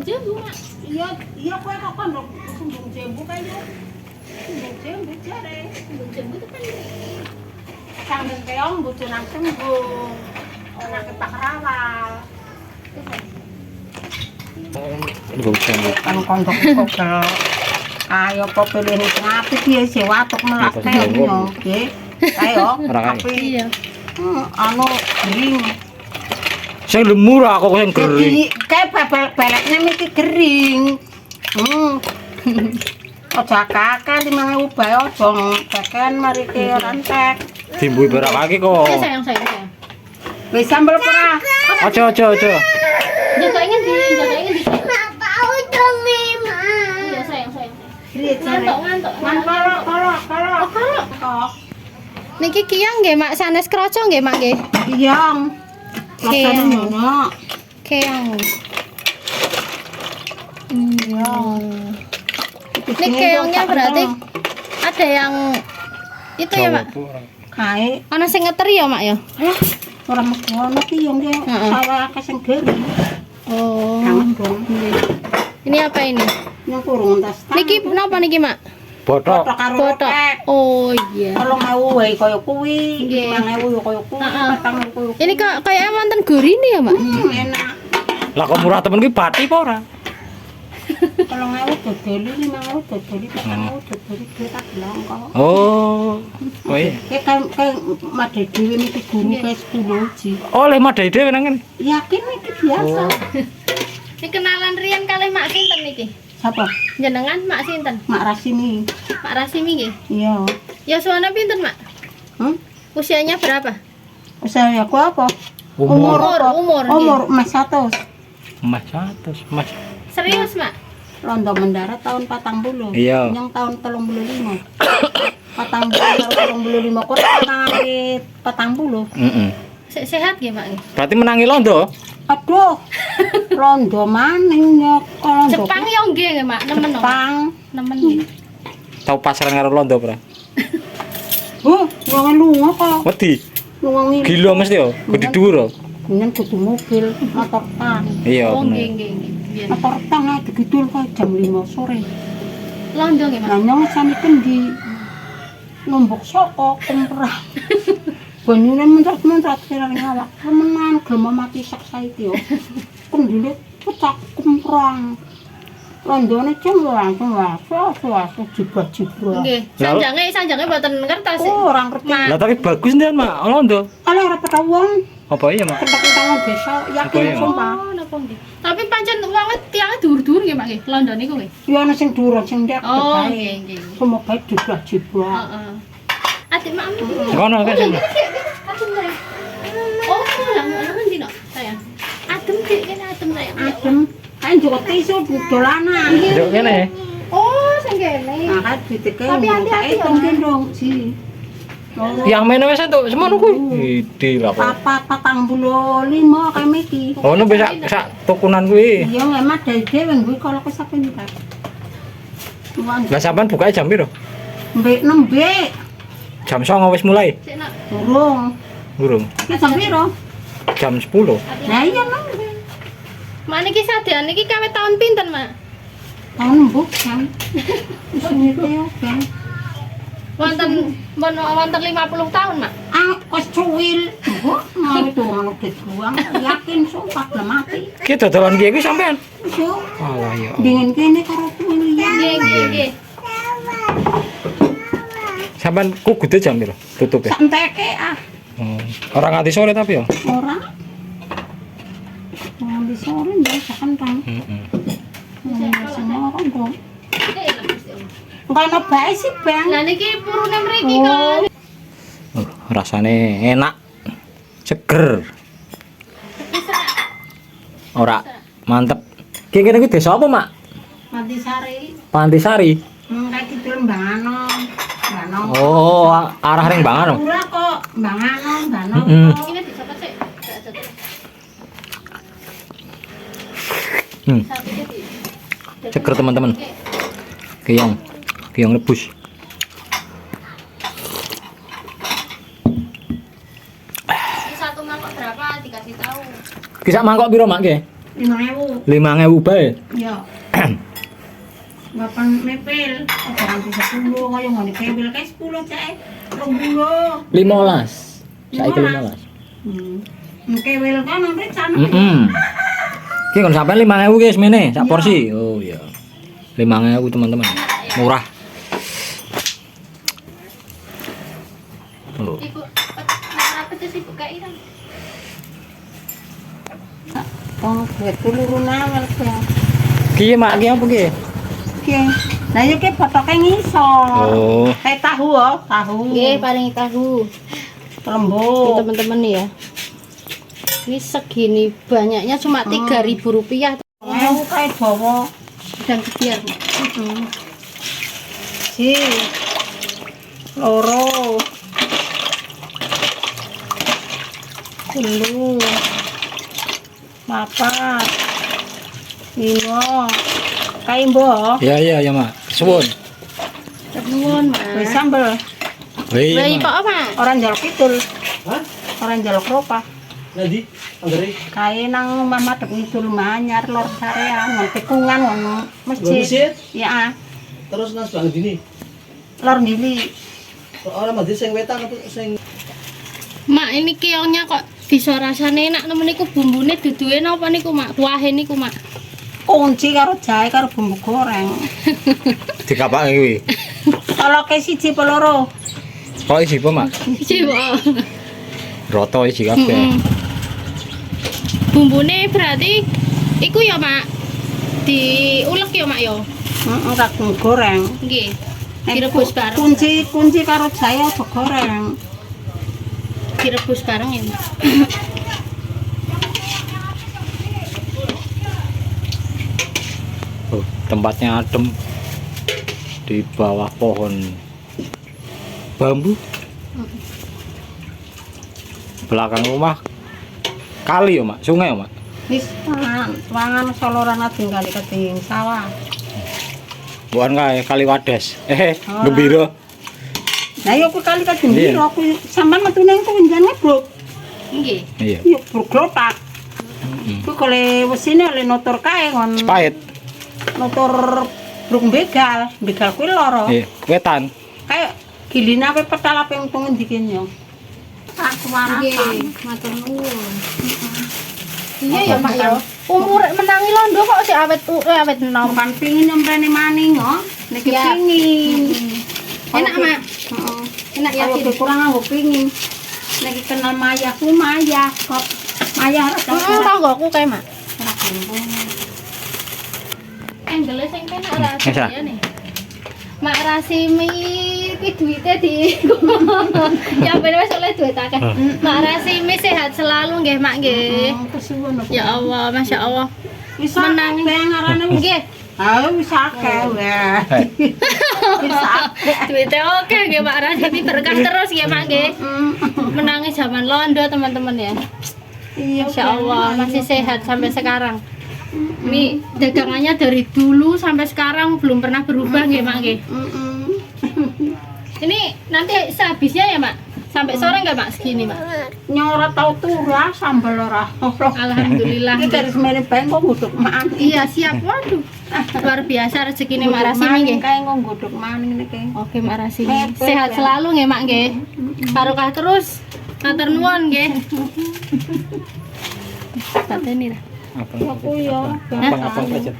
Sembung jembu, Mak. Iya, iya kowe kok kondo sembung jembu kae yo. Sembung jembu jare. Sembung jembu itu kan mriki. Sambung keong bojo nang sembung. Anake Pak Rawal. Sembung jembu. Kan kondo kok ayo apa pilih sing apik piye sih watuk melak kae yo nggih. Ayo, apik. Iya. Anu gering. Sing lemur aku sing gering. Kae bebel-belekne mesti gering. Aja kakek 5.000 bae aja keken mari ki ora entek. Dimbui barang kaki kok. Ayo sayang sayang sayang. Wis sambel ora? Aja aja aja. Jagain ngendi? Jagain ngendi? Bapak udah memang. Iya sayang sayang. Ngantuk ngantuk. Ngantuk kolok kolok. Oh kolok. Niki kiyang nggih Mak, sanes kroco nggih Mak nggih. Kiyang. Keong. Keong. Iya. Ini keongnya berarti ada yang itu ya, Mak? Kae. Ana sing ngeteri ya, Mak ya? Alah, ora metu ana kiyong ya. Sawah akeh sing gering. Oh. Kangen dong. Ini apa ini? Yang kurung entas. Niki napa niki, Mak? Botok. Botok. Oh iya. 3.000 wae kaya kuwi, 5.000 ya kaya kuwi, 4.000 kaya kuwi. Ini kok kayaknya wonten gurine ya, Mak? Enak. Lah kok murah temen kuwi bathi apa ora? 3.000 dodoli, 5.000 dodoli, 4.000 dodoli dhewe tak blongko. Oh. Oh iya. Kayak madhe dhewe niki guru kae 10 ji. Oleh madhe dhewe nang kene. Yakin iki biasa. Ini kenalan riyen kalih Mak sinten niki? Siapa? Jenengan Mak sinten? Mak Rasimi. Mak Rasimi nggih? Iya. Ya suwana pinten, Mak? Hmm? Usianya berapa? Usia aku apa? Umur. Umur. Umur mas 100. Mas 100, Mas. Serius, Mak? Londo mendarat tahun 40. Iya. Yang tahun 35. 40 35 kok 40. Heeh. Sehat nggih, Mak? Berarti menangi londo? Aduh. Londo maning ya londo. Jepang ya nggih, Mak, nemen. Jepang. Nemen nggih. Tau pasaran karo londo, ora? Huh, wong lunga kok. Wedi. Lunga ngene. Gila mesti yo, gede dhuwur yo. Nyen kudu mobil, motor tang. Iya. Oh nggih nggih nggih. Motor tang ae digidul kok jam 5 sore. Londo nggih, Mak. Lah nyong saniki ndi nombok saka kemprah. Banyune muncrat-muncrat kira ning awak. Temenan gelem mati sak saiki yo. Kendile pecah kemprang. Londone cem langsung wae jibah-jibah. Nggih, sanjange mboten ngertos. Oh, ora ngerti. Lah tapi bagus ndan, Mak, londo. Ala ora petha wong. Apa iya, Mak? Kentak-kentak desa yakin sumpah. Oh, napa nggih. Tapi pancen wonge tiange dhuwur-dhuwur nggih, Mak nggih. Londo niku nggih. Ya ana sing dhuwur sing ndek. Oh, nggih nggih. Semoga jibah-jibah. Heeh. Adik Mak. Ngono kan. Oh, lah ngendi nok, sayang. Adem dik kene adem sayang. Adem. Kae njuk tisu dolanan. Njuk kene. Oh, sing kene. Nah, kae diteke. Tapi hati-hati ya. Gendong ji. Yang mene wis entuk semono kuwi. Idi lah kok. 4,45 kae miki. Oh, ono wis sak tukunan kuwi. Iya, memang dari dhewe kuwi kalau wis sampe entar. Lah sampean bukae jam piro? Mbek nembe. Jam 09.00 wis mulai. Durung. Durung. Ki jam piro? Jam 10. Lah iya nembe. Mak niki sadean niki kawit tahun pinten, Mak? Tahun mbok, Kang. Wis niku ya, Bang. Wonten wonten 50 tahun, Mak. Ah, wis cuwil. Mbok mau durung ono dibuang, yakin sumpah gelem mati. Ki dodolan ki kuwi sampean. Wis yo. Alah ya. Dingin kene karo kuwi ya. Nggih, nggih, nggih. Sampean kugute jam piro? Tutup ya. Santeke ah. Ora nganti sore tapi ya? Ora. Nganti sore ndak sakentang. Heeh. Semua kok. Enggak ono bae sih, Bang. Lah niki purune mriki kok. Rasane enak. Seger. Ora mantep. Ki kene iki desa apa, Mak? Pantisari. Pantisari. Kae kidul Mbanganom. Mbanganom. Oh, arah ring Mbanganom. Ora kok Mbanganom, Mbanganom. Ini dicopot sik. Seger teman-teman. Keong. Keong rebus. Satu mangkok berapa dikasih tahu? Ki sak mangkok piro, Mak ki? 5.000. 5.000 bae. Iya. Bapak mepel, apa nganti 10 kaya ngene kewil kae 10 cek. 20. 15. Saiki 15. Kewil kan nanti can. Heeh. Ki kon sampean 5.000 ki semene sak porsi. Oh iya. 5.000 teman-teman. Murah. Oh. Ibu, nek pedes ibu kei ta. Wong duit luru nawel ya. Ki mak ki apa ki? Ki. Lah iki botoke ngisor. Oh. Kayak tahu oh, tahu. Nggih, paling tahu. Ini Lembut. teman-teman nih ya. Ini segini banyaknya cuma 3.000 rupiah. Ewu kae dawa. Dan kebiar. Heeh. Si. Loro. Telu. Papat. Lima. Kae mbok. Iya iya ya mak. Suwun. Nuwun, Wis Mas. sambel. Lah Iya, kok Mak. apa? Ora njaluk kidul. Hah? Ora njaluk ropa. Nanti, anggere. Kae nang omah madhep ngidul manyar lor sarean, nang tikungan ngono Masjid. masjid. Ya, Terus nang sebelah dini. lor ndili. Ora masjid sing wetan apa sing Mak, ini keongnya kok bisa rasane enak nemen niku bumbune duduhe napa niku, Mak? Kuahe niku, Mak. Kunci karo jahe karo bumbu goreng. Dikapake kuwi. Toloke siji apa loro? Kok isi apa, Mak? Siji, Pak. Roto isi kabeh. Mm-mm. Bumbune berarti iku ya, Mak. Diulek ya, Mak ya. Heeh, karo goreng. Nggih. Nek Direbus bareng. Kunci kunci karo jahe apa goreng. Direbus bareng ya, Mak. Oh, tempatnya adem di bawah pohon bambu. Belakang rumah kali ya, Mak? Sungai ya, Mak? Wis wangan soloran ading kali keding sawah. Bukan kae kali Wadas. Ora. Gembira. Lah ya kuwi kali kadung Iya. piro kuwi sampean metune kuwi njane bruk. Nggih. Iya. Ya bruk glopak. Kuwi kole wesine oleh notor kae ngon. Sepait. Notor bruk begal, begal kuwi loro. Iya, wetan. Kayak giline ape petal ape untung endi kene yo. Aku Nggih, warasan. matur nuwun. Iya ya, Mak ya. Umur menangi londo kok sik awet awet enom. Bukan pingin nyemprene maning oh. Niki Siap. pingin. Enak, Mak. Heeh. Enak Kalau yakin. kurang aku pingin. Niki kenal Maya ku Maya kok. Maya ora Heeh, tanggoku kae, Mak. ora kumpul. Enggele sing penak ra Wis, ah. ya nih. Mak Rasimi kuwi duwite di ya ben wis oleh duit akeh. Mak Rasimi sehat selalu nggih, Mak nggih. Kesuwun aku. Ya Allah, Masya Allah. Wis Menang. menang ngarane wis. Nggih, Ah wis akeh wae. Wis akeh. duitnya oke nggih Mak Rasimi berkah terus nggih Mak nggih. Menangi zaman londo teman-teman ya. Iya. Masya Allah, masih sehat sampai sekarang. Ini dagangannya dari dulu sampai sekarang belum pernah berubah nggih Mak nggih. Ini nanti sehabisnya ya Mak? Sampai sore nggak Mak segini Mak? Nyora tau turah sambel ora. Alhamdulillah. Iki dari semene bae kok nggodhog maning. Iya siap, waduh. Luar biasa rezekine Mak Rasimi nggih. Kae kok nggodhog maning niki. Oke Mak Rasimi, sehat selalu nggih Mak nggih. Barokah terus. Matur nuwun nggih. Bateni lah. Abang. Aku ya. Abang abang aja.